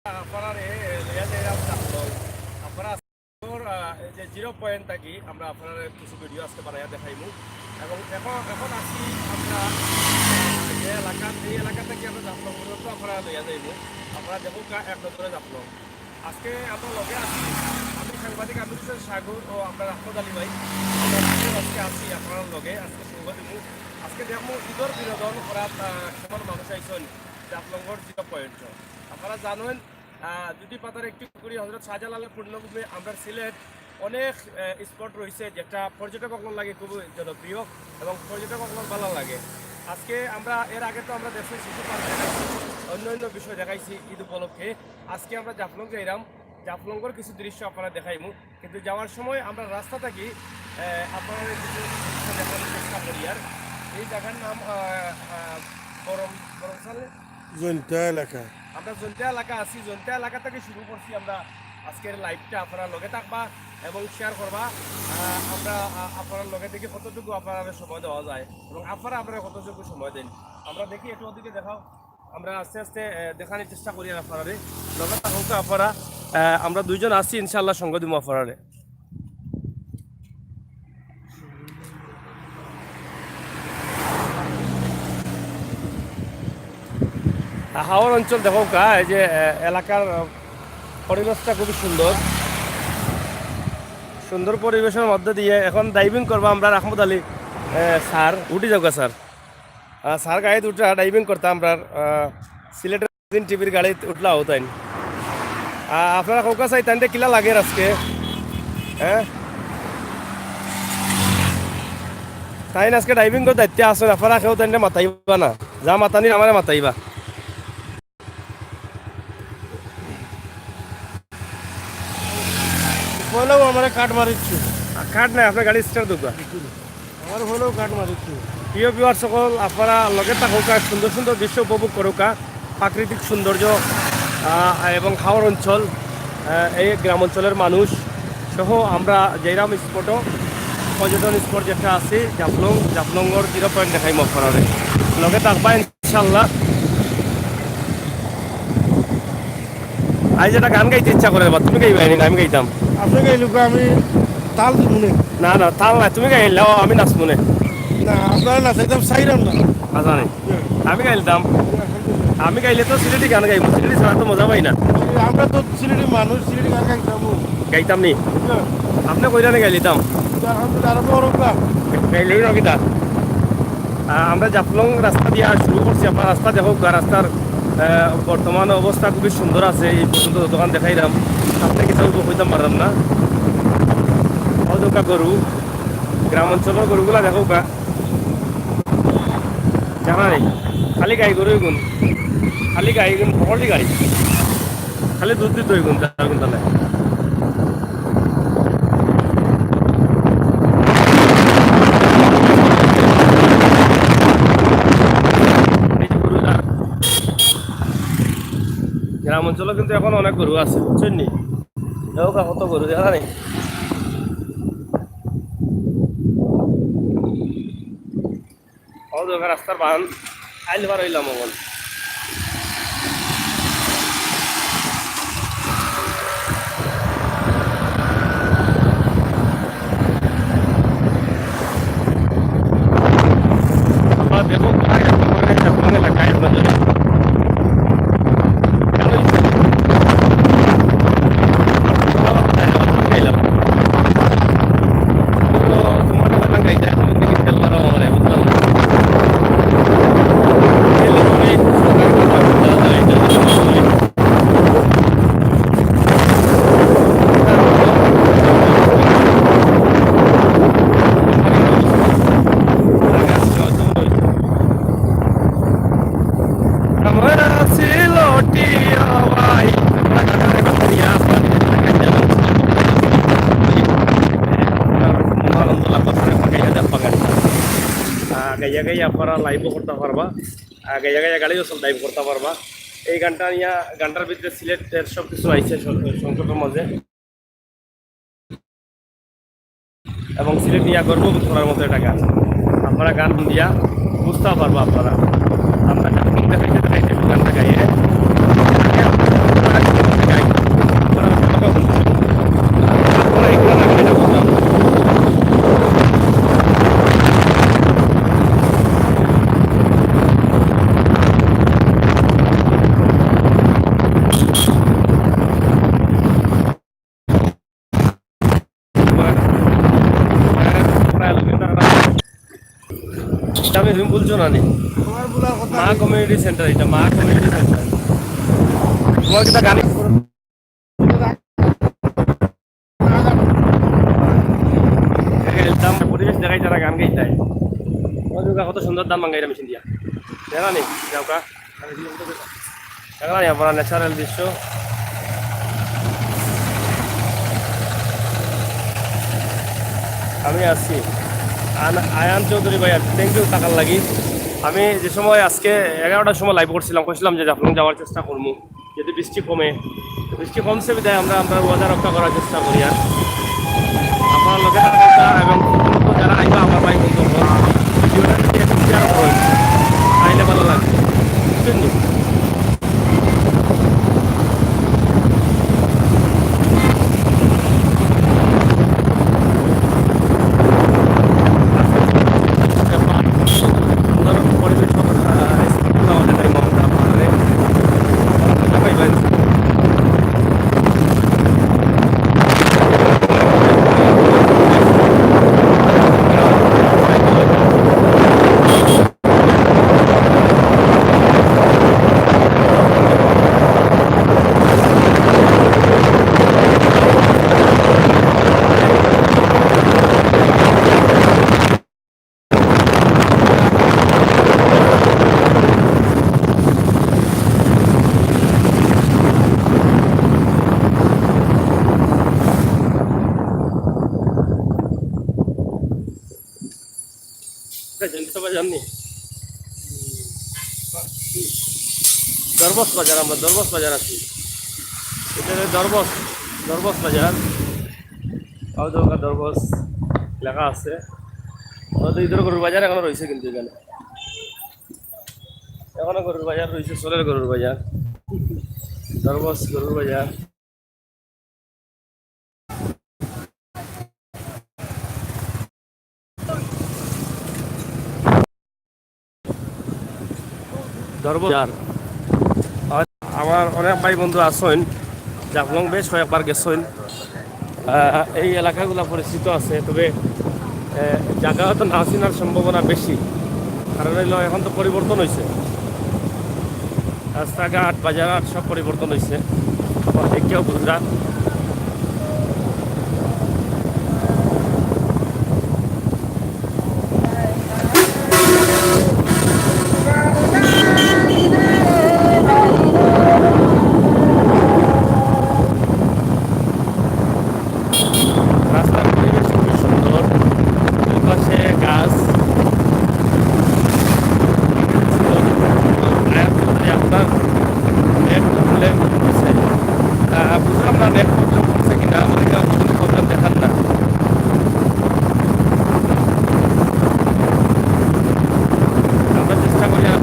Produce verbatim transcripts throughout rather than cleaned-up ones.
আপনারারে লইয়া যাইরাম জাফলং। আপনারা আজকে, আহ, এই যে জিরো পয়েন্ট থাকি আমরা আপনারারে কিছু ভিডিও আজকে বানাইয়া দেখাইমু। এবং এখন, এখন আছি আমরা, আহ, যে এলাকা, এই এলাকা থাকি আমরা জাফলং পর্যন্ত আপনারারে লইয়া যাইমু। আপনারা দেখউক্কা এক নজরে জাফলং। আজকে আমরার লগে আছি আমি সাংবাদিক আমির হোসেন সাগর ও আমরার আহমদ আলী ভাই। আমরা দুইজন আজকে আছি আপনারার লগে, আজকে সঙ্গ দিমু। আজকে দেখমু ঈদর বিনোদন করাত, আহ, কেমন মানুষ আইছইন জাফলংর জিরো পয়েন্ট। আপনারা জানইন, আহ, দুটি পাতার একটি পুকুরি হজরত শাহজালালের পূর্ণভূমি। আমরার সিলেট অনেক, আহ, স্পট রইছে যেটা পর্যটক অকলর লাগি খুব জনপ্রিয় এবং পর্যটক অকলর ভালা লাগে। আজকে আমরা এর আগে তো আমরা দেখছি শিশু পার্ক দেখাইছি, অন্য অন্য বিষয় দেখাইছি ঈদ উপলক্ষে। আজকে আমরা জাফলং যাইরাম, জাফলংর কিছু দৃশ্য আপনারারে দেখাইমু। কিন্তু যাওয়ার সময় আমরা রাস্তা থাকি, আহ, আপনারারে কিছু দৃশ্য দেখানোর চেষ্টা করি। আর এই জায়গার নাম, আহ, আহ, বরম-, বরমসালে? জৈন্তা এলাকা। আমরা জৈন্তা এলাকা আছি, জৈন্তা এলাকা থাকি শুরু করছি আমরা আজকের লাইভটা। আপনারা লগে থাকবা এবং শেয়ার করবা। আহ, আমরা, আহ, আপনারার লগে থাকি কতটুকু আপনারারে সময় দেওয়া যায় এবং আপনারা আমরারে কতটুকু সময় দেইন। আমরা দেখি একটু ওদিকে দেখাও। আমরা আস্তে আস্তে, আহ, দেখানির চেষ্টা করি আর আপনারারে। লগে থাকউক্কা আপনারা, আহ, আমরা দুইজন আছি, ইনশাআল্লাহ সঙ্গ দিমু আপনারারে। হাওর অঞ্চল দেখউক্কা, এই যে, আহ, এলাকার, আহ, পরিবেশটা খুবই সুন্দর। সুন্দর পরিবেশর মধ্যে দিয়ে এখন ডাইভিং করবা আমরার আহমদ আলী, আহ, স্যার। উঠি যাউক্কা স্যার। আহ, স্যার গাড়িত উঠরা ডাইভিং করতা আমরার, আহ, সিলেটের দিন টিভির গাড়িত উঠলা অউ তাইন। আহ, আপনারা কউক্কা চাই তাইনরে কিলা লাগের আজকে, হ্যাঁ? তাইন আজকে ডাইভিং করার দায়িত্বে আছইন, আপনারা কেউ তাইনরে মাতাইবা না, যা মাতানির আমারে মাতাইবা। পয়লাউ আমারে কাট মারিছে। আ, কাট নাই, আপনার গাড়ি স্টার্ট দেউক্কা। আমার হলেও কাট মারিছে। প্রিয় ভিউয়ার সকল, আপনারা লগে থাকউক্কা, সুন্দর সুন্দর দৃশ্য উপভোগ করউক্কা, প্রাকৃতিক সৌন্দর্য, আহ, এবং হাওর অঞ্চল, আহ, এই গ্রাম অঞ্চলের মানুষ সহ আমরা যাইরাম স্পটও, পর্যটন স্পট যেটা আছে জাফলং, জাফলংর জিরো পয়েন্ট দেখাইমু আপনারারে। লগে থাকবা ইনশাআল্লাহ। আইজ একটা গান গাইতে ইচ্ছা করে, বা তুমি গাইবায় নি না আমি গাইতাম? আপনি গাইলে গো আমি তাল দিব নে। না, না, তাল না, তুমি গাইলাও, আমি নাচমু নে। না, আপনারা নাচাইতাম চাইরাম না। আচ্ছা নি। আমি গাইলতাম। আমি গাইলে তো সিলেটি গান গাইমু, সিলেটি ছাড়া তো মজা পাই না। আমরা তো সিলেটি মানুষ, সিলেটি গান গাইতাম। গাইতাম নি? আপনি কইরা নি গাইলিতাম। আলহামদুলিল্লাহ, আরম্ভ করুক না। গাইলেই না কিতা? আহ, আমরা জাফলং রাস্তা দিয়া শুরু করছি। আপনারা রাস্তা দেখউক্কা, রাস্তার, আহ, বর্তমান অবস্থা খুবই সুন্দর আছে। এই পর্যন্ত যতখান দেখাইলাম, আপনারে কিছু কইতাম পারলাম না। অউ দেখউক্কা গরু, গ্রাম অঞ্চলের গরুগুলা দেখউক্কা। জানা নেই, খালি গাই গরু এগুন, খালি গাই এগুন, খালি গাই, খালি দুধ দিত এগুন, তার এগুন তাহলে। এই যে গরু যা-, গ্রাম অঞ্চলে কিন্তু এখন অনেক গরু আছে, বুঝছেন নি? দেখউক্কা কত গরু, দেখা নেই। অউ দেখউক্কা রাস্তার বান আইল বার অইলাম অখন। আমরা দেখো, কোথায় যাবো, কোথায় যাবো, কোন এলাকায় আমরা যাবো। আহ, গাইয়া গাইয়া আপনারা লাইভও করতা পারবা, আহ, গাইয়া গাইয়া গাড়িও সব লাইভ করতা পারবা। এই গানটা নিয়া, গানটার ভিতরে সিলেটের সব কিছু আইছে সং-, সংক্ষেপের মাঝে। এবং সিলেট নিয়া গর্ববোধ করার মতো একটা গান। আপনারা গান দিয়া বুঝতা পারবা আপনারা। আমরা গান দেখাইতে দেখাইতে গানটা গাইয়ে। বুঝছো না নি? আমার বলার কথা মা নেই। কমিউনিটি সেন্টার, এটা মা কমিউনিটি সেন্টার। তোমার কিতা গান একদম পরিবেশ দেখাই, তারা গান গাইতায়। ওই দেখো, কত সুন্দর ধান ভাঙ্গাইরা মেশিন দিয়া। দেখা নি? যাও কা। এখানে আমরা ন্যাচারাল দৃশ্য। আমি আছি আন-, আয়ান চৌধুরী ভাইয়া, থ্যাংক ইউ থাকার লাগি। আমি যে সময় আজকে এগারোটার সময় লাইভ করছিলাম, কইছিলাম যে জাফলং যাওয়ার চেষ্টা করবো, যদি বৃষ্টি কমে। তো বৃষ্টি কমছে বিধায় আমরা, আমরা রোজা রক্ষা করার চেষ্টা করি। আর আপনারা লোকে থাকবেন এবং যারা আইবা আমার ভাই বন্ধু হন, ভিডিওটা যদি একটু শেয়ার করেন, তাইলে ভালো লাগবে, বুঝছেন নি? এটা জানতে পারবা জাননি? দরবস বাজার, আমরা দরবস বাজার আছি। এটা হলো দরবস, দরবস বাজার। আবু দরবস লেখা আছে। আমাদের ইধর গরুর বাজার এখনো রয়েছে কিন্তু এখানে। এখনো গরুর বাজার রয়েছে, চলের গরুর বাজার। দরবস গরুর বাজার। দরবস বাজার। আর আমার অনেক ভাই বন্ধু আছইন, জাফলং বেশ কয়েকবার গেছইন। আহ, এই এলাকাগুলা পরিচিত আছে, তবে, আহ, জাগা হয়তো না চিনার সম্ভাবনা বেশি, কারণ হইলো এখন তো পরিবর্তন হইছে, রাস্তাঘাট, বাজারহাট সব পরিবর্তন হইছে। আমার দেখেও বুঝরা। রাস্তার পরিবেশ খুবই সুন্দর, দুই পাশে গাছ। আপনার নেট প্রবলেম হচ্ছে, আহ, বুঝলাম না নেট প্রবলেম হচ্ছে কিনা, আমার এখানে কোনো প্রবলেম দেখার না। আমরা চেষ্টা করি আর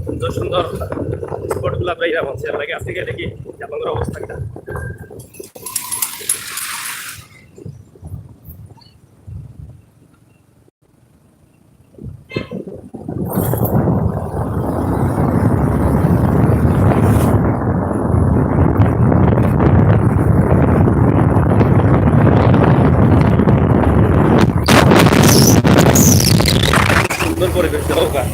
সুন্দর সুন্দর স্পটগুলো আপনারা বলছে, আপনাকে আজকে গিয়ে দেখি জাপানের অবস্থা কিনা। সুন্দর পরিবেশ, দেখো গা।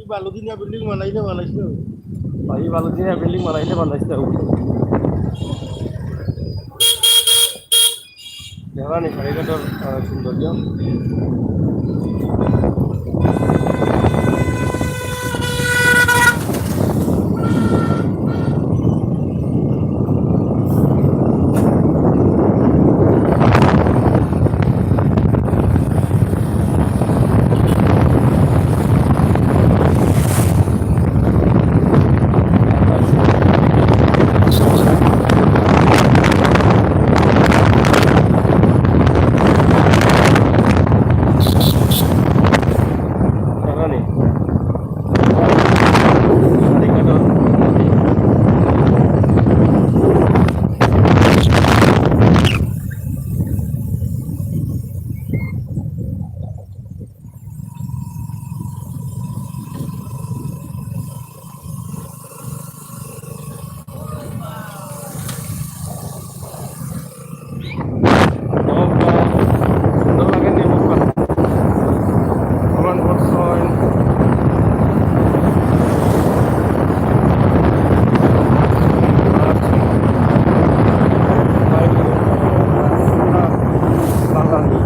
বালু দিয়া বিল্ডিং বানাইলে বানাইছে। ভাই, বালু দিয়া বিল্ডিং বানাইলে বানাইছে। দেখবা নি ফেরিঘাটর, আহ, সৌন্দর্য। সুন্দর লাগে নি মুখ পাতা। ভ্রমণ করছইন। ভালো লাগে।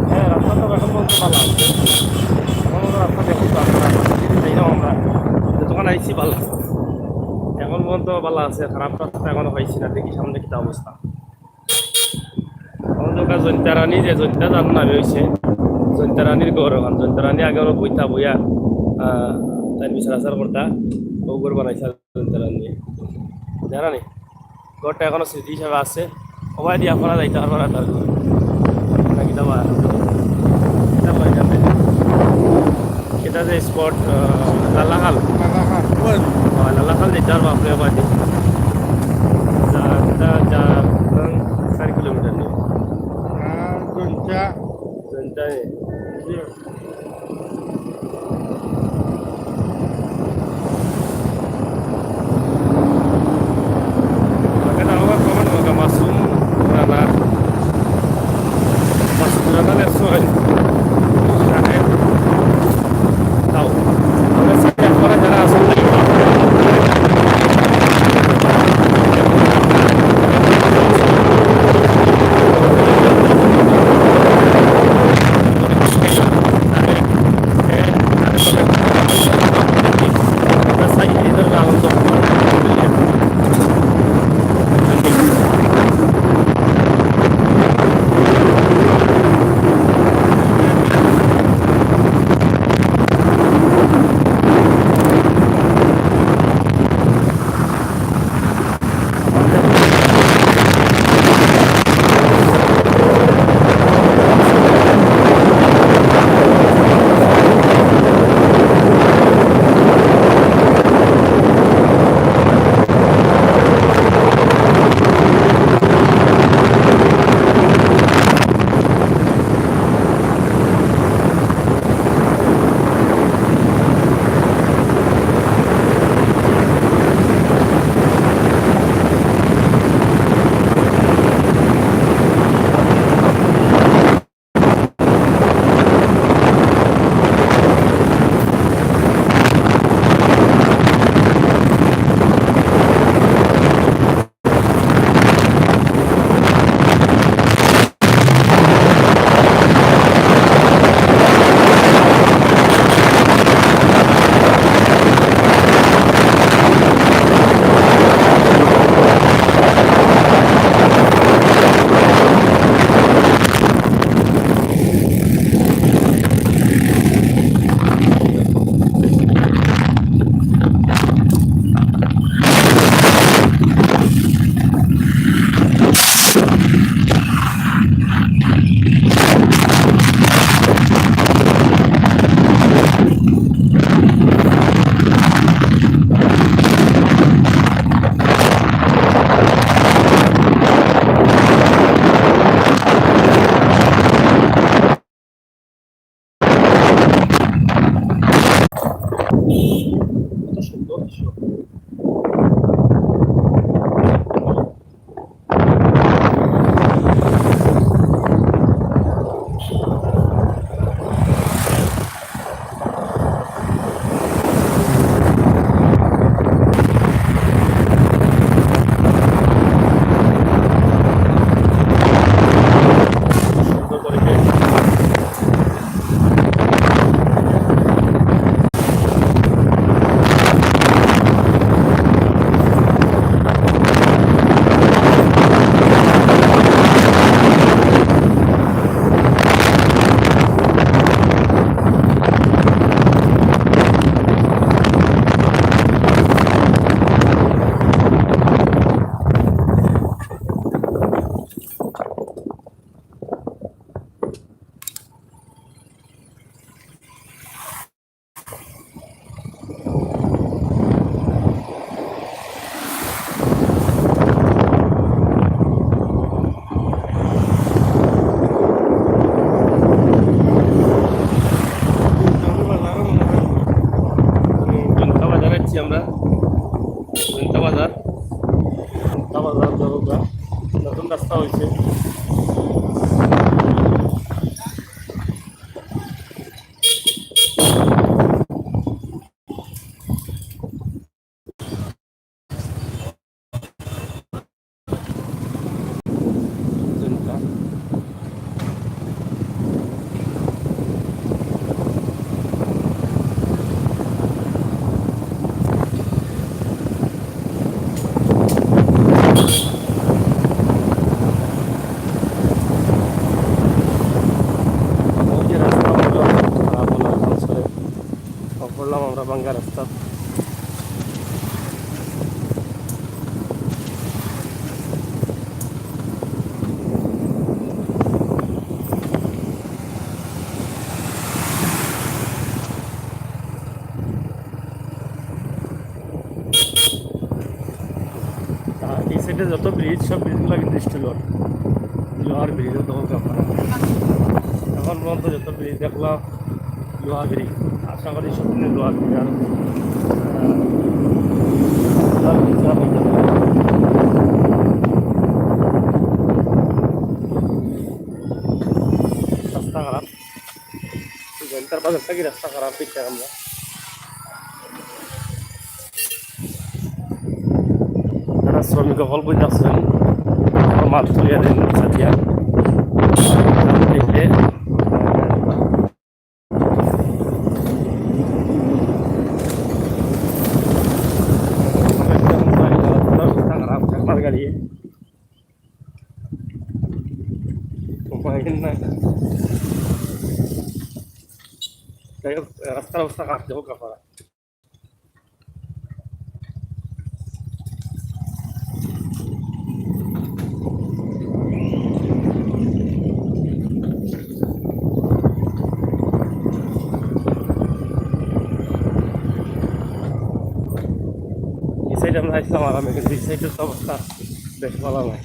হ্যাঁ, রাস্তা তো এখন পর্যন্ত ভালো আছে। কোনো কোনো রাস্তা দেখতে পারবো না, এখন যদি যাই না আমরা, যতক্ষণ আইছি ভালো। এখন পর্যন্ত ভালো আছে, খারাপ রাস্তা এখনো পাইছি না, দেখি সামনে কিতা অবস্থা। এখন তো ওটা জৈন্তা রানী, যে জৈন্তা যার নামে হইছে, জৈন্তা রানীর ঘর ওখান। জৈন্তা রানী আগে ওরা বইতা বইয়া, আহ, তাই বিচার আচার করতা, ও ঘর বানাইছে জৈন্তা রানী। জানা নি? ঘরটা এখনো স্মৃতি হিসাবে আছে। ওবায় দিয়া আপনারা যাইতা পারবা না তার ঘর। না কিতা বা-, কিতা বা-, এটা যে স্পট, আহ, লালাখাল। লালাখাল। ওই। হ্যাঁ, লালাখাল যাইতা পারবা আপনে ওবায় দিয়া। যা, যা, যা, চার কিলোমিটার নিয়ে। আর জৈন্তা। জৈন্তা। জি। Makan awak kawan makan masum, rana. Masum rana, that's why. Tahu. Kalau saya, kalau cara asal হয়েছে। ওই যে রাস্তা ভাঙ্গা, খারাপ হলো এখন, সরে পড়লাম আমরা ভাঙ্গা রাস্তা। আর এই সাইডে যত ব্রিজ, সব ব্রিজগুলো কিন্তু স্টিলের, লোহার ব্রিজ, অত বড় ব্যাপার। এখন পর্যন্ত যত ব্রিজ দেখলাম লোহার ব্রিজ, আশা করি সব দিনে লোহার ব্রিজ। আর, আহ, লোহার ব্রিজ ছাড়া হইতো না। রাস্তা খারাপ। ঘন্টার বাজার থাকি রাস্তা খারাপ দেখি আমরা। যারা শ্রমিক অকল বইতে আছেন, মাল তুলিয়া দেন, সাথিয়া। দেখলে রাস্তা খারাপ, ঠাকুমার গাড়ি। উপায় নাই। যাই হোক, রাস্তার অবস্থা খারাপ, যাবো কাপড়। এই সাইডে আমরা আসলাম আরামে, কিন্তু এই সাইডের তো অবস্থা বেশ ভালো নয়।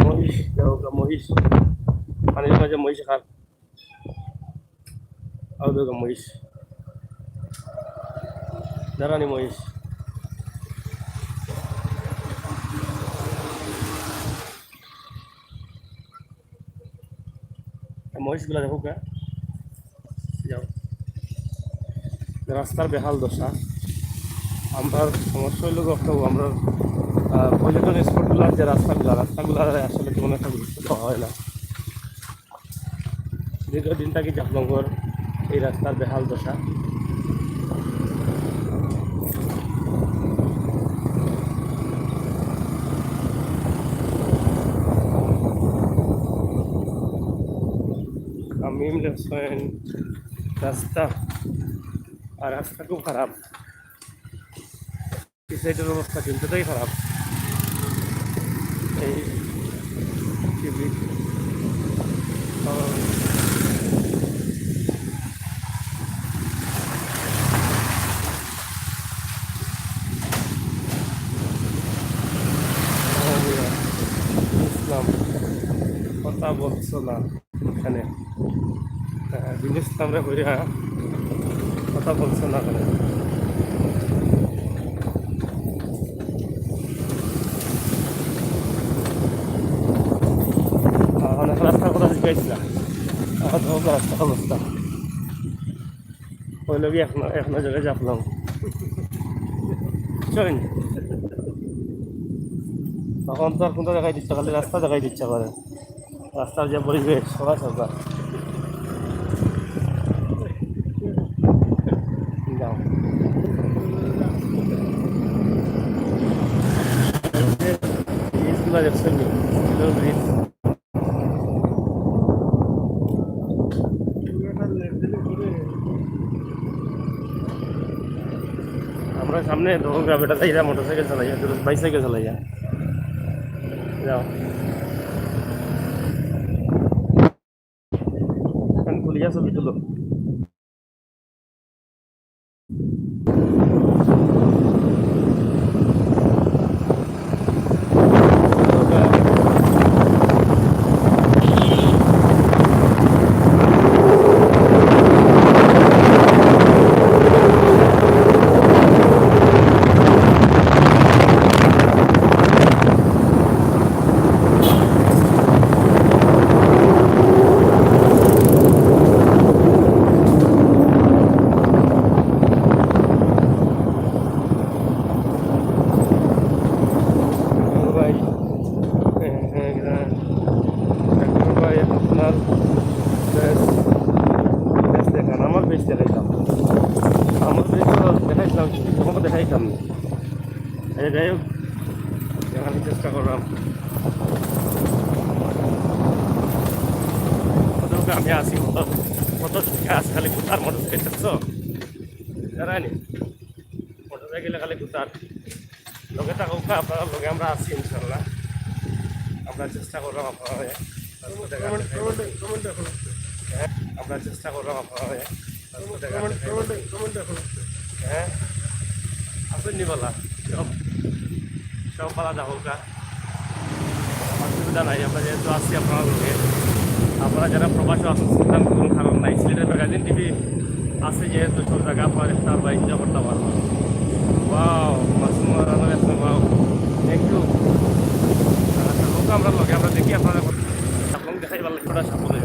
মহিষ, দেখো গা, মহিষ। পানির মাঝে মহিষ খার। আও দেখো মহিষ। দাঁড়ানি মহিষ। মহিষগুলা দেখো গা। যাও। রাস্তার বেহাল দশা। আমরার সমস্যা হইল গো, তো আমরার, আহ, পর্যটন স্পটগুলার যে রাস্তাগুলা, রাস্তাগুলার আসলে তেমন একটা গুরুত্ব দেওয়া হয় না। দীর্ঘদিন থাকি জাফলংগর এই রাস্তার বেহাল দশা। তামিম লেসন রাস্তা, আর রাস্তা খুব খারাপ। এই সাইডের অবস্থা চিন্তাটাই খারাপ। এই টিভি, আহ, ইসলাম কথা বলছো না। এখানে, আহ, দিন ইসলামরে কইরা কথা বলছে না এখানে। আহ, অনেক রাস্তা কথা জিজ্ঞাসা। এখন তো রাস্তা অবস্থা। ওই লোক এখন, এখন জায়গায় যাবলাম। চলেন। এখন তো আর কোনটা দেখাই দিচ্ছে, খালি রাস্তা দেখাই দিচ্ছে করে। রাস্তার যে পরিবেশ, সবাই সরকার। যাও। এই যে ব্রিজগুলো দেখছেন নি? এই ব্রিজ। আমরা সামনে দোকান গ্রাম, এটা যাইরা মোটরসাইকেল চালাইয়া, বাইসাইকেল চালাইয়া। যাও। এখন খুলিয়া ছবি তুলো। ভাই, হ্যাঁ, হ্যাঁ, হ্যাঁ। ভাই, আপনার বেশ, বেশ দেখান, আমার বেশ দেখাইতাম, আমার বেশ তো দেখাইতাম, কিন্তু তোমাকে দেখাইতাম না। এই যাই হোক, দেখানোর চেষ্টা করলাম। কত লোকে আমি আসি, কত, কত লোকে আসি, খালি কুতার মোটর সাইকেল, বুঝছো? জানানি? মোটর সাইকেলে খালি কুতার। লগে থাকউক্কা, আপনারা লগে আমরা আছি ইনশাআল্লাহ। আমরা চেষ্টা করলাম আপনারা হ্যাঁ, আমরা চেষ্টা করলাম আপনারা। হ্যাঁ, আসেননি বালা। সব, সব বালা থাকউক্কা। অসুবিধা নাই, আমরা যেহেতু আছি আপনারা লগে। আপনারা যারা প্রবাসে আছেন, চিন্তার কোনো কারণ নাই। সিলেটের ম্যাগাজিন টিভি আছে যেহেতু, সব জায়গা আপনারা দেখতে পারবা, এনজয় করতে পারবা। Wow, Masum Rana, wow, thank you. আচ্ছা, লোক আমরা লগে, আমরা দেখি আপনারা কত, আপনারা দেখাই ভালো করে সামনে।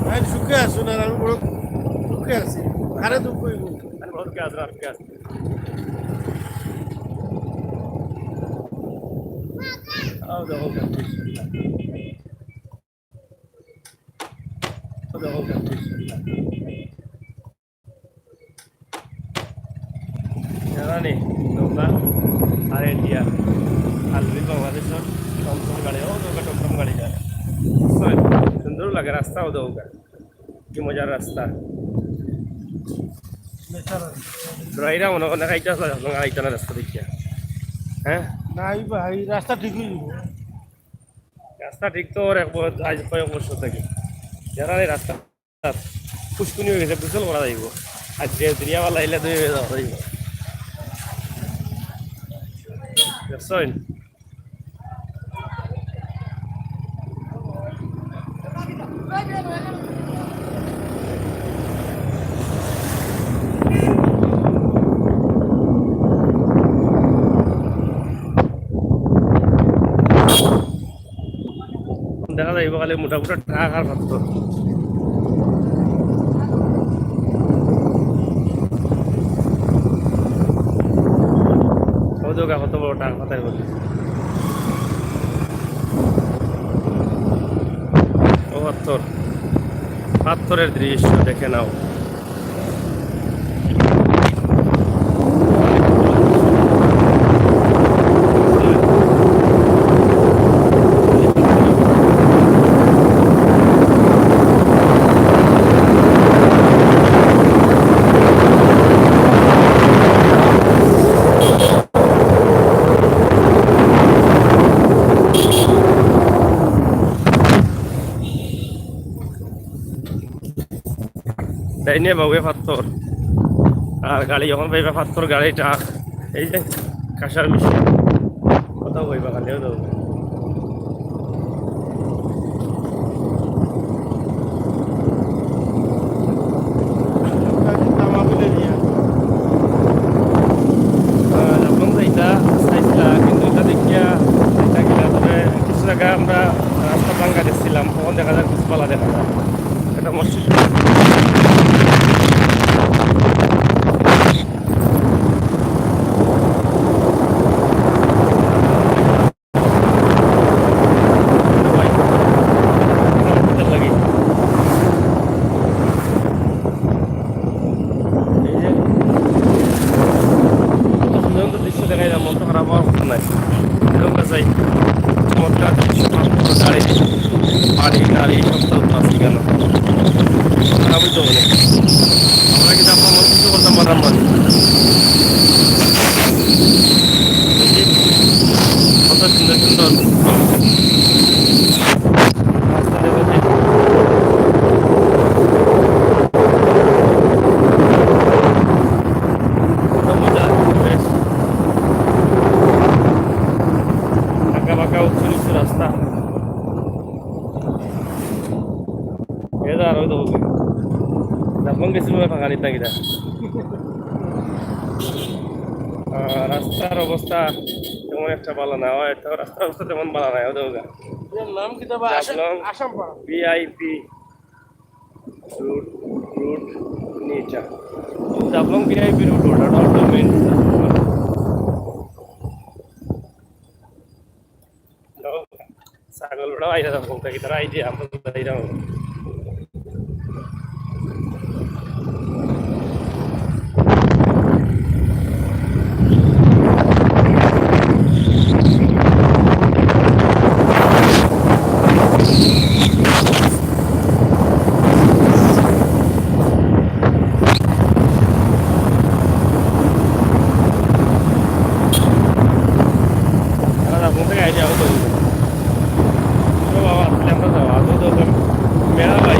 ভাই, সুখে আছো না? আমি বড় দুঃখে আছি। আরে দুঃখ হইব। আরে বড় দুঃখে আছো না, সুখে আছো। আও, দেখো, দেখো। জানানি, নৌকা আর ইন্ডিয়া, আলবি বাংলাদেশর টমটম গাড়ি, ও নৌকা টমটম গাড়ি যায়। সুন্দর লাগে রাস্তা, ও নৌকা। কি মজার রাস্তা। ড্রাইভার মনে করে খাইতে আসলে আপনার খাইতে না রাস্তা দেখিয়া। হ্যাঁ? না, এই ভাই, রাস্তা ঠিকই। রাস্তা ঠিক তো ওর এক ব-, আজ কয়েক বছর থেকে। যারা এই রাস্তা পুষ্কুনি হয়ে গেছে, গোসল করা যাইব। আর যে দরিয়াওয়ালা এলে দুই হয়ে যাওয়া যাইব। দেখছেন? দেখা যাইব খালি মোটা মোটা ট্রাক আর পাথর। ও দেখো কত বড় ট্রাক পাথর। ও পাথর, পাথরের দৃশ্য দেখে নাও। তাই নিয়ে বাবুয়ে পাথর। আর গাড়ি যখন পাইবা পাথর গাড়িটা, এই যে কাঁসার মেশিন, কত ওই বাগানেও দেবো। আহ, জাফলং যাইতা চাইছিলা, কিন্তু ইটা দেখিয়া যাইতা কিনা, তবে কিছু জাগা আমরা রাস্তা ভাঙ্গা দেখছিলাম, তখন দেখা যায় কিছু ভালা দেখা যায়। এটা মসজিদ। এই যে কত সুন্দর সুন্দর দৃশ্য দেখাইলাম, মন তো খারাপ হওয়ার কথা নাই। এরকম চাই চমৎকার দৃশ্য, গাড়ি, বাড়ি, গাড়ি, সব তো আছে কেন? খারাপই তো অনেক। আমরা কিন্তু আপনার মন কিছু করতাম পারলাম না। দেখি, কত সুন্দর সুন্দর রাস্তা দেখো যে। কত মজা, বেশ। আঁকা বাঁকা উঁচু নিচু রাস্তা। এ যা, আর ওই তো হবে। জাফলং গেছি মনে হয় ফাঁকা নিতাম কিনা। আহ, রাস্তার অবস্থা তেমন একটা ভালো না, হয়তো রাস্তার অবস্থা তেমন ভালো না, ওদের ওগা। এর নাম কিতা বা? আসাম, জাফলং আসাম পাড়া। ভিআইপি রোড, রোড নিচা। জাফলং ভিআইপি রোড, ওটা, ওটা হলো মেইন। ছাগল বেটা বাইরে যাবো, ওটা কি তারা আইডিয়া? আমরা তো যাইরাম। আমরা যাবো, কোন থেকে আইডিয়া হতো? ও বাবা, আসলে আমরা যাওয়া, আমি তো ওখানে মেলা পাই।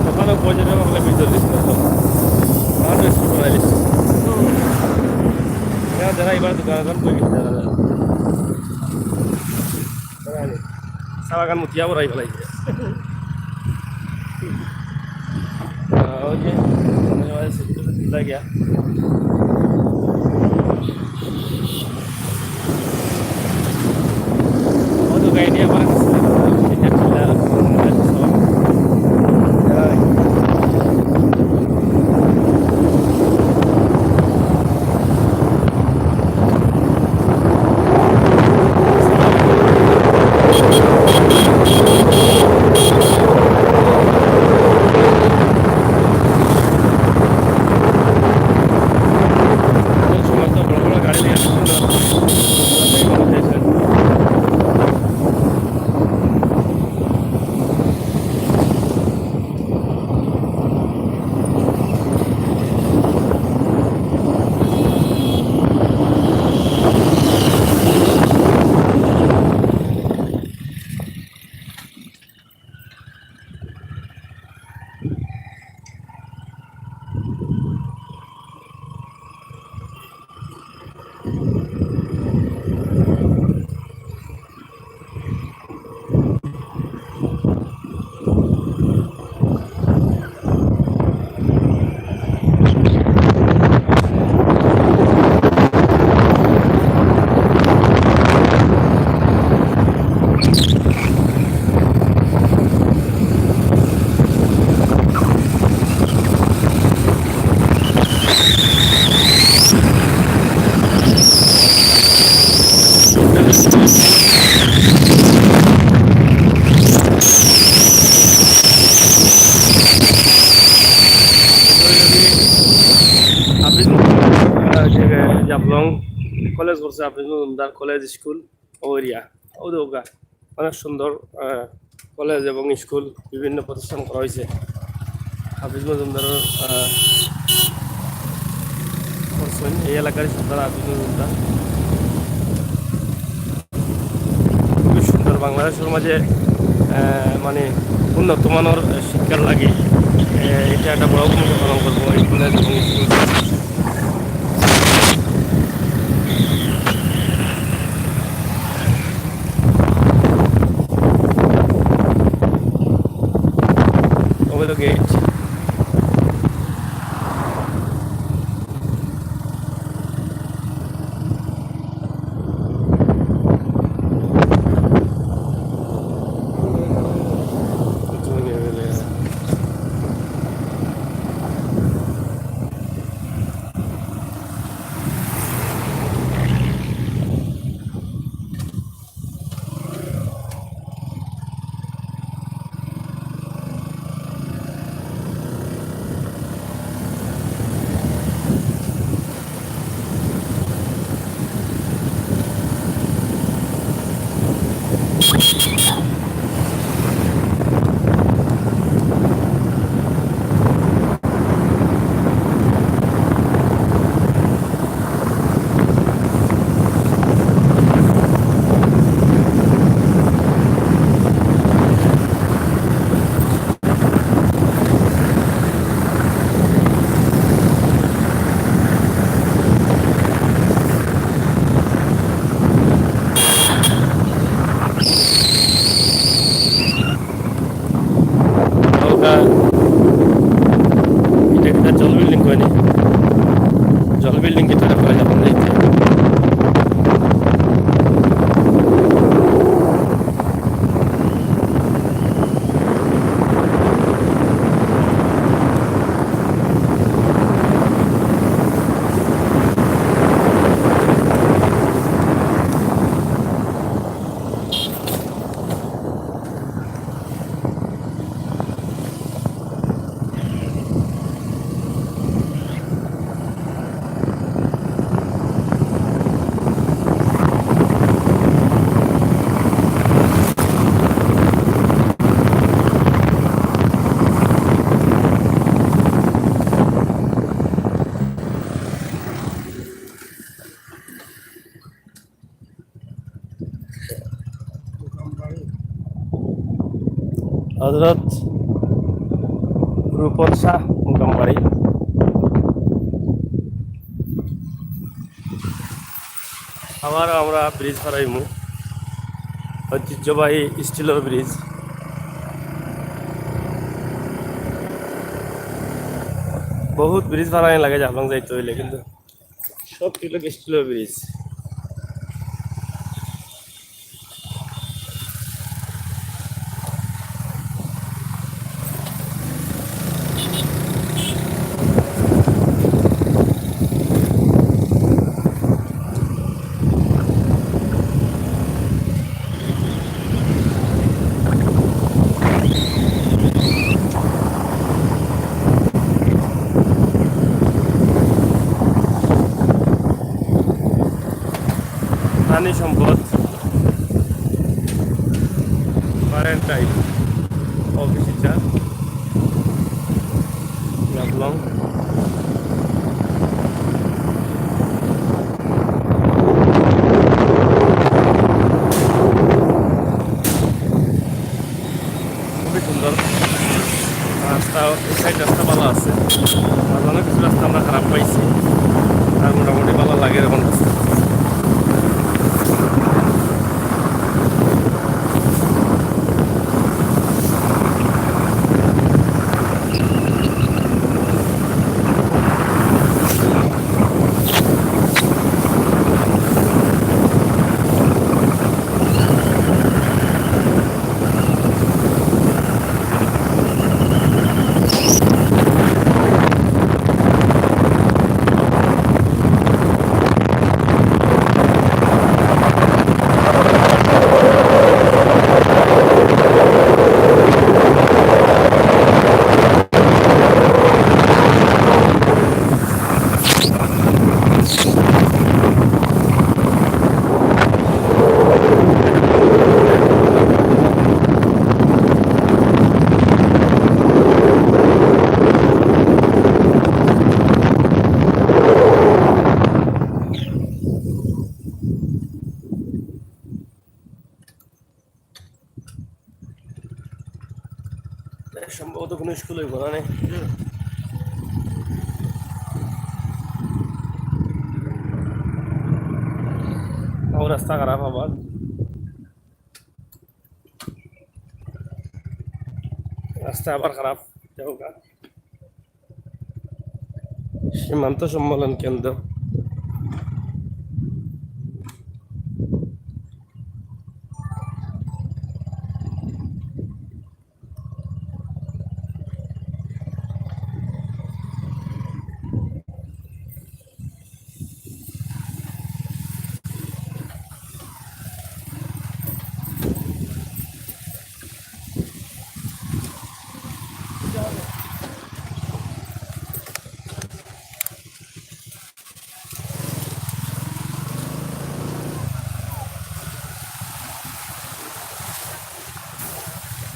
ওখানে পর্যটক হলে ভিতরে দিচ্ছে না তো। আমার তো স্কুল বানাই দিচ্ছে। এরা যারা এবার দোকান দোকান করে দিচ্ছে তারা। চা বাগান মতিয়া বড়াই ফেলাইছে। আহ, ওই যে, মানে, ওই ছবি টবি তুলা গিয়া। ও তো গাড়ি নিয়ে আবার হাফিজ, আহ, যে, জাফলং কলেজ করছে হাফিজ মজুমদার কলেজ স্কুল। ও এরিয়া, ও দৌগা, অনেক সুন্দর, আহ, কলেজ এবং স্কুল, বিভিন্ন প্রতিষ্ঠান করা হয়েছে। হাফিজ মজুমদারের, আহ, করছেন এই এলাকার সর্দার হাফিজ মজুমদার। খুবই সুন্দর, বাংলাদেশের মাঝে, আহ, মানে, উন্নত মানর শিক্ষার লাগি, এ, এটা একটা বড় ভূমিকা পালন করবো এই কলেজ এবং স্কুল। ওই তো গেট। ওটা, এটা একটা জল বিল্ডিং কয়নি? জল বিল্ডিং কি তারা কয় না, বলে দিতে। হজরত রূপন শাহ মোকামবাড়ি। আবার আমরা ব্রিজ পার অইমু, ঐতিহ্যবাহী স্টিলের ব্রিজ। বহুত ব্রিজ পার অইয়া লাগে জাফলং যাইতে অইলে, কিন্তু সব ছিল স্টিলের ব্রিজ। প্রাণী সম্পদ, quarantine officer, জাফলং। খুবই সুন্দর রাস্তা, এই সাইড রাস্তা ভালো আছে, আর অনেক কিছু রাস্তা আমরা খারাপ পাইছি, আর মোটামুটি ভালো লাগে এরকম রাস্তা। কত কোনো স্কুল হইব না নে? ও রাস্তা খারাপ আবার। রাস্তা আবার খারাপ। যাও গা। সীমান্ত সম্মেলন কেন্দ্র।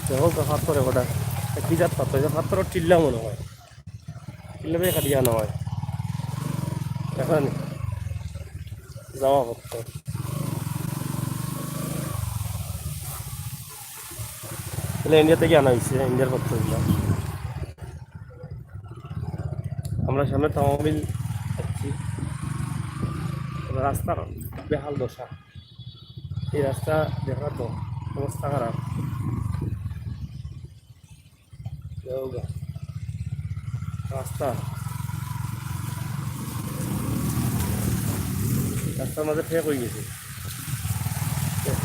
দেখো তো পাথর এগোটা, কি জাত পাথর? এটা পাথর টিল্লা মনে হয়, টিল্লা দিয়ে কাটিয়ে আনা হয়। এখন যাওয়া পাথর। তাহলে ইন্ডিয়া থেকে আনা হয়েছে, ইন্ডিয়ার পাথর এগুলো। আমরা সামনে তামাবিল যাচ্ছি, রাস্তার বেহাল দশা। এই রাস্তা দেখা তো অবস্থা খারাপ। যাও গা। রাস্তা, রাস্তার মাঝে ফেক হয়ে গেছে। এত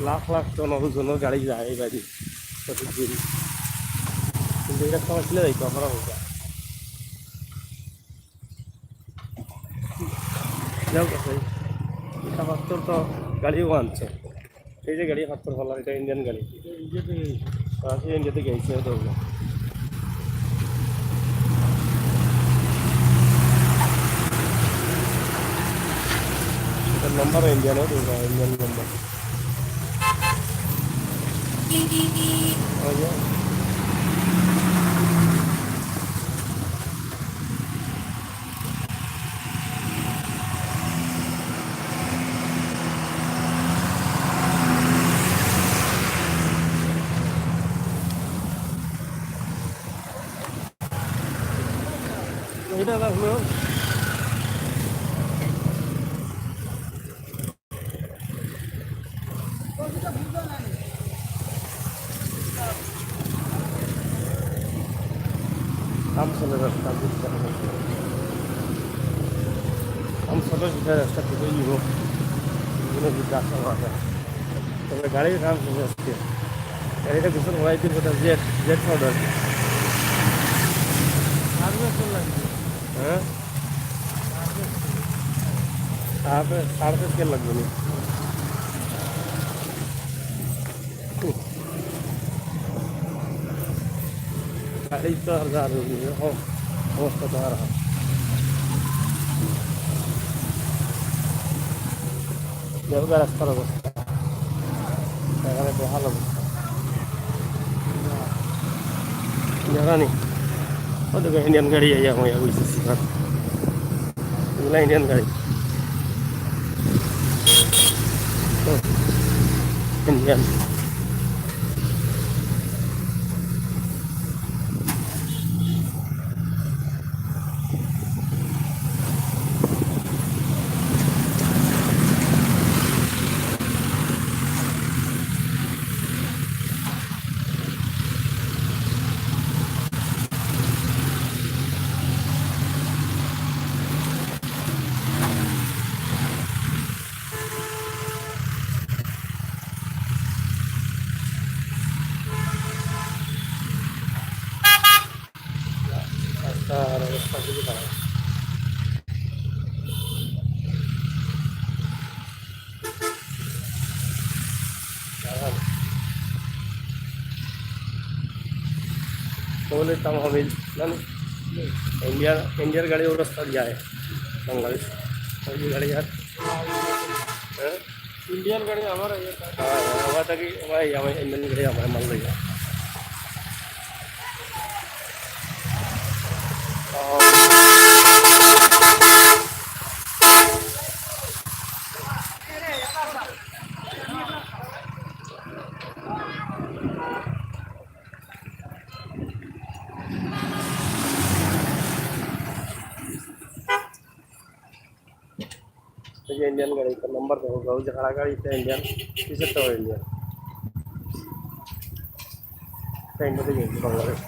লাখ লাখ জন, জন গাড়ি যায় এই বাড়ি প্রতিদিন, কিন্তু এই রাস্তা আমার ছিল এই কখনো হইতা। যাও গা, এই ইটা পাথর তো গাড়িও আনছে। এই যে গাড়ি পাথর ফালার, এটা ইন্ডিয়ান গাড়ি। এটা ইন্ডিয়া থেকে এসেছে। আচ্ছা, ইন্ডিয়া থেকে এসেছে, ওটা ওটা। এটার নাম্বার ইন্ডিয়ান, ওটা ইন্ডিয়ান নাম্বার। ওই যে। এটা রাখলো। কাম চলে রাস্তা, বুঝতে পারছি। কাম চলে, সেটা রাস্তা খুবই নিব। বিভিন্ন দিকে আসা মাথা। তবে গাড়ির কাম শেষ আজকে। গাড়িটা গোসল করাই দিব, ওটা জেট, জেট পাউডার। হ্যাঁ? তারপরে সাড়ে সাত কে লাগবে না। গাড়ি তো আর যার অবস্থা তো আর হয়। দেখো রাস্তার অবস্থা, এখানে বেহাল অবস্থা। জানি, ও দেখো ইন্ডিয়ান গাড়ি আইয়া হইয়া বইছে সিফাত। এগুলা ইন্ডিয়ান গাড়ি। হুম, ইন্ডিয়ান। রাস্তার অবস্থা খুবই খারাপ। তাহলে তামাবিল, জানো? ইন্ডিয়া, ইন্ডিয়ার গাড়ি ওর রাস্তা যায় বাংলাদেশ। ওই গাড়ি আর, হ্যাঁ? ইন্ডিয়ান গাড়ি আমার, হ্যাঁ, আমার থাকি, ভাই, আমার ইন্ডিয়ান গাড়ি আমার মাল লইয়া। এই যে ইন্ডিয়ান গাড়ি, তার নাম্বার দেখো, ওই যে কারা গাড়ি, এটা ইন্ডিয়ান, পিছেরটাও ইন্ডিয়ান। এটা ইন্ডিয়া থেকে এসেছে বাংলাদেশ।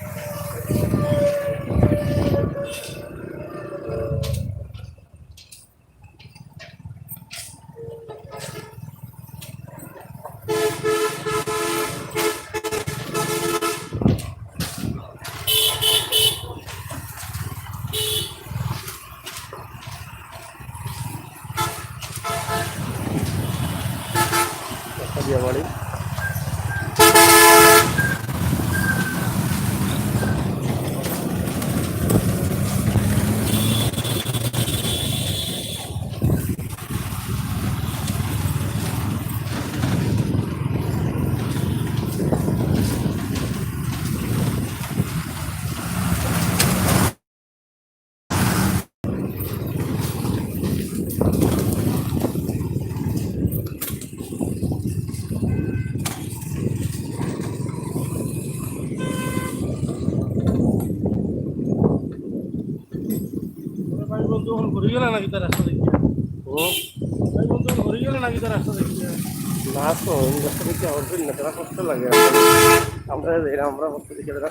একটা বিয়া বাড়ি। ভাই বন্ধু, এখন ঘুরে গেলে নাকি তার রাস্তা দেখিয়া? হুম? ভাই বন্ধু, এখন ঘুরে গেলে নাকি তার রাস্তা দেখিয়া? না তো, আমি রাস্তা দেখিয়া আমার ফির না, তারা কষ্ট লাগে। আমরা, আমরা, আমরা কষ্ট দেখি তারা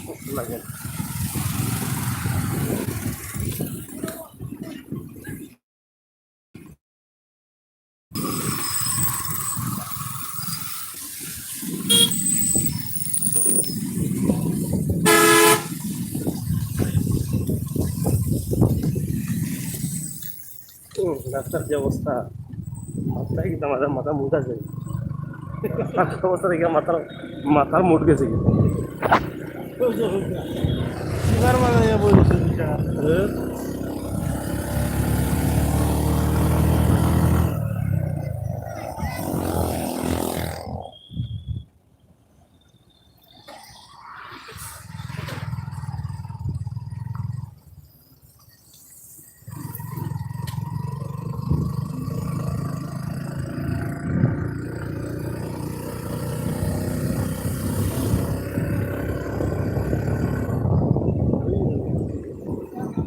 কষ্ট লাগে। হুম, রাস্তার যে অবস্থা, মাথায় কিন্তু আমাদের মাথা মুটা যায়। রাস্তার অবস্থা দেখে মাথার, মাথার মুট গেছে কিন্তু। সিগার বাজাইয়া বই রয়েছে দুইটা। হ্যাঁ?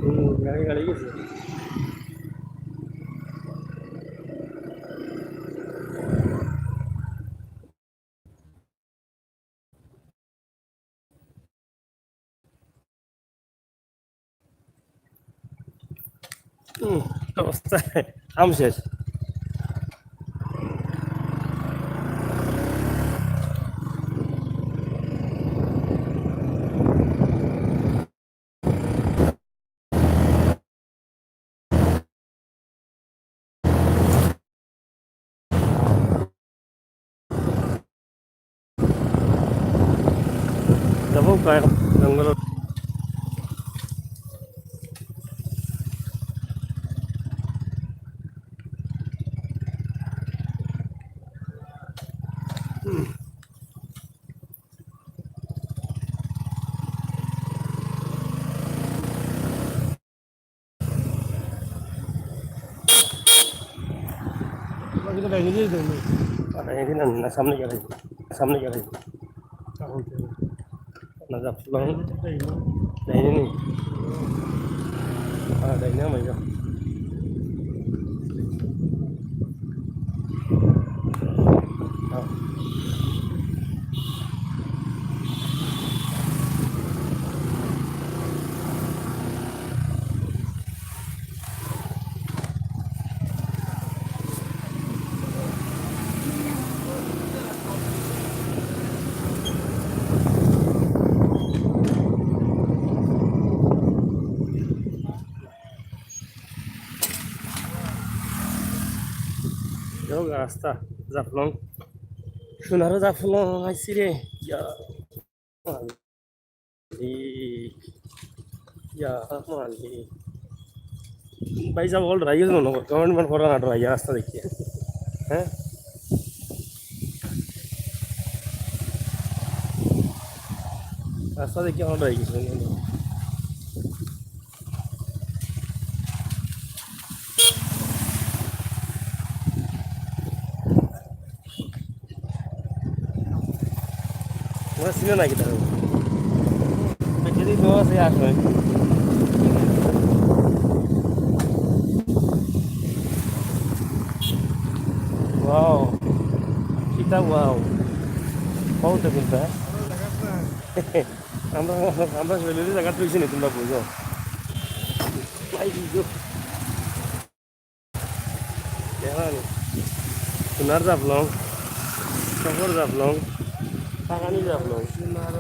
হুম, গাড়ি, গাড়ি গেছে। হুম, অবস্থা, কাম শেষ। যাবো প্রায় জঙ্গল। বাকি তো ভেঙে দিয়ে দেবে। আর ভেঙে দিলাম না, সামনে গেলে, সামনে গেলে। এখন তো না, যা ফুলাম। এই না। এই নি। আর এই না, মাইয়া। হ্যাঁ। দেখো রাস্তা, জাফলং। সোনারও জাফলং আইছি রে। ইয়া। মালিক, ইয়া মালিক। ভাই সাহেব, all dry গেছে মনে হয়। Comment মান করা না dry, রাস্তা দেখিয়া। হ্যাঁ? রাস্তা দেখিয়া all dry গেছে মনে হয়। ওরা ছিল নাকি তারা? যদি দশ এই আট নয়। ওয়াও, কিতা ওয়াও। কও তো কুনটা? আমরা, আমরা জুয়েলারি জাগাত রইছি নি, তোমরা বুঝো। ভাই, বুঝো। দেখো নি? সোনার জাফলং, চকর জাফলং, পাকানি জাফলং। সোনার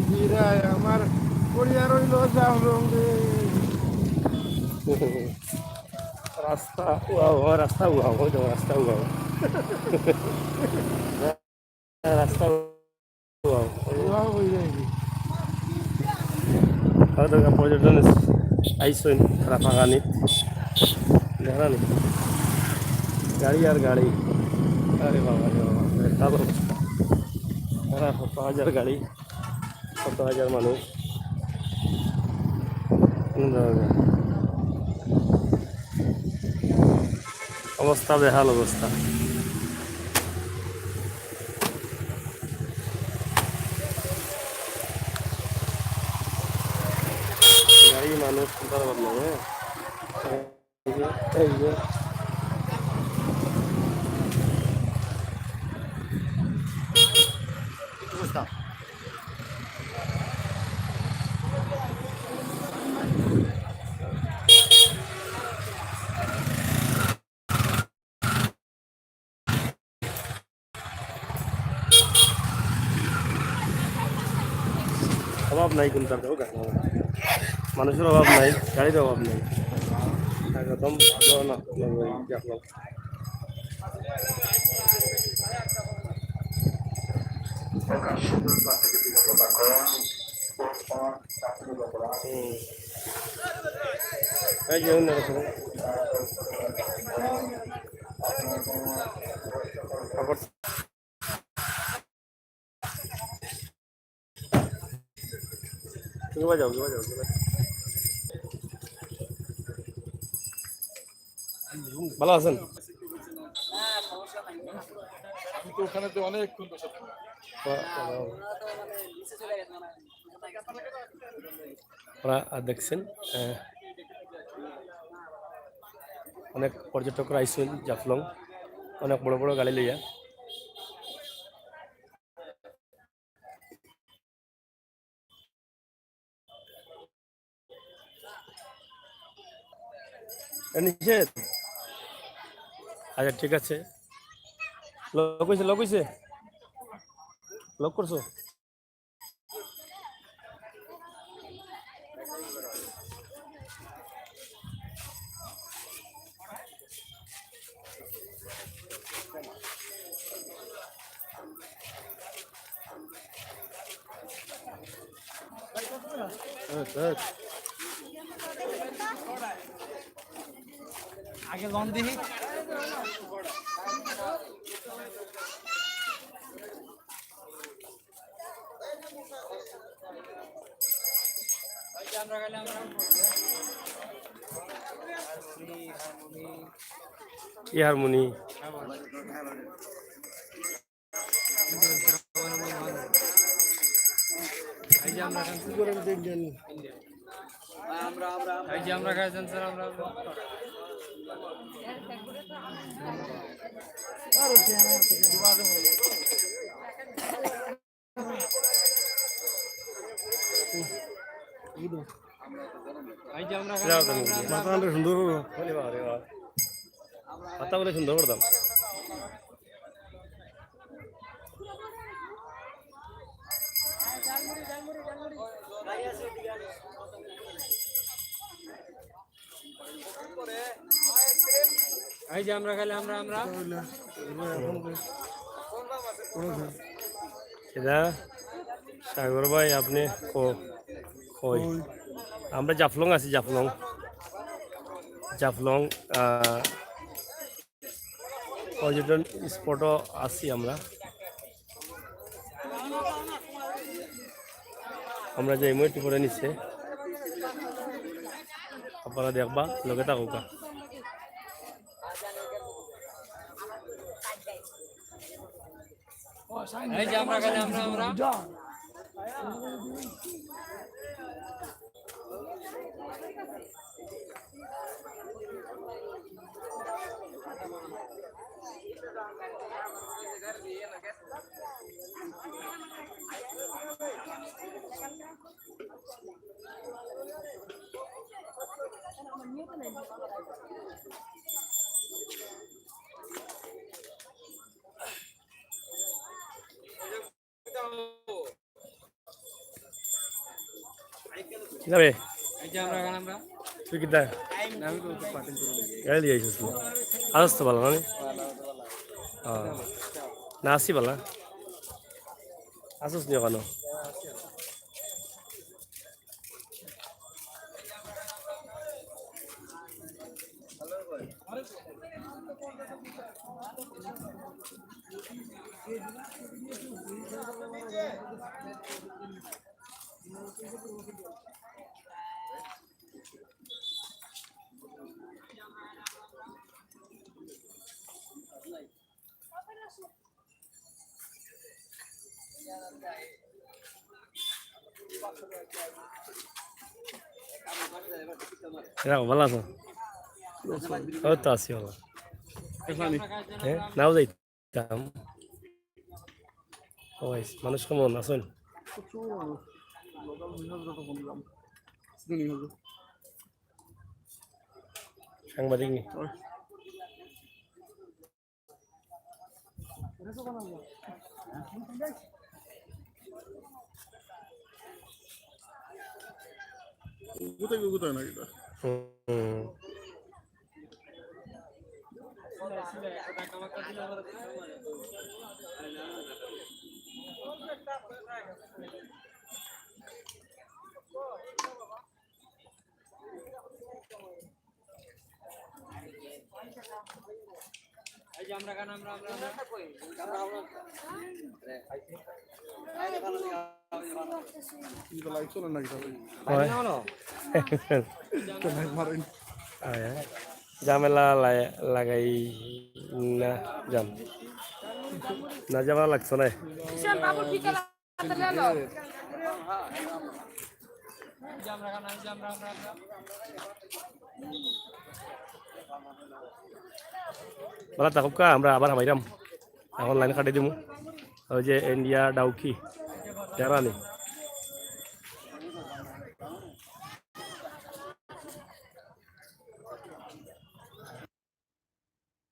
হীরায় আমার পড়িয়া রইল জাফলং রে। রাস্তা ওয়াও, রাস্তা ওয়াও, ওই দেখো রাস্তা ওয়াও। রাস্তা ওয়াও। ওয়াও হয়ে যায় কি? আর দেখো পর্যটন আইসইন রাফাকানিত। দেখরা নি? গাড়ি আর গাড়ি। আরে বাবা রে বাবা, বেকার অবস্থা। এরা কত হাজার গাড়ি, কত হাজার মানুষ। অবস্থা বেহাল অবস্থা। গাড়ি মানুষ কোথাও অভাব নাই, হ্যাঁ। এই যে, এই যে। অভাব নাই কোনটার, দেখো গাড়ি। মানুষের অভাব নাই, গাড়ির অভাব নাই। একদম ভালো না, ওই দেখো। হুম। এই যে অন্যরকম। তুমি বাজাও, তুমি বাজাও, তুমি বাজাও। ভালো আছেন? আমি তো ওখানে তো অনেকক্ষণ বসে থাকি। আপনারা দেখছেন, আহ, অনেক পর্যটকরা আইসেন জাফলং, অনেক বড় বড় গাড়ি লইয়া। এ নিষেধ? আচ্ছা, ঠিক আছে। লক হইছে, লক হইছে? লক করছো? আগে লন দেখি। কি হারমোনি? এই যে আমরা খাইছেন, স্যার, আমরা, আমরা। এই যে আমরা খাইছেন, স্যার, আমরা, আমরা। মাথা আমরা সুন্দর করো। আরে বাবা, আরে বাবা। মাথা বলে সুন্দর করতাম। এই যে আমরা খাইলে আমরা, আমরা। এটা সাগর ভাই, আপনি কো-, কই? কই? আমরা জাফলং আছি, জাফলং। জাফলং, আহ, পর্যটন স্পটও আছি আমরা। আমরা যাইমু একটু পরে নিচে, আপনারা দেখবা, লগে থাকুকা। এই যে আমরা খালি আমরা, আমরা। যাবে? তুই কিতা? গাড়ি লইয়া আইছস না? আছস তো ভালা, না নি? ও। না, আছি ভালা। আছস নি অখনো? এরা ভালা আছো? ও তো আছি ভালা। হ্যাঁ, নাও যাইতাম। ও ভাই, মানুষ কেমন আছেন? প্রচুর মানুষ। লোকাল নিউজ যত শুনলাম। শুধু নিউজ। সাংবাদিক নি? ওই। কোথায়, কোথায় না এটা? হুম। কিন্তু লাইভ চলে নাকি তাহলে? হয়। তো লাইভ মারেন। হয়, হয়। ঝামেলা লা-, লাগাই না যান। না, ঝামেলা লাগছে না। ভালা থাকুক্কা, আমরা আবার হামাইরাম। এখন লাইন কাটি দিমু। ওই যে ইন্ডিয়া ডাউকি, তেরানি।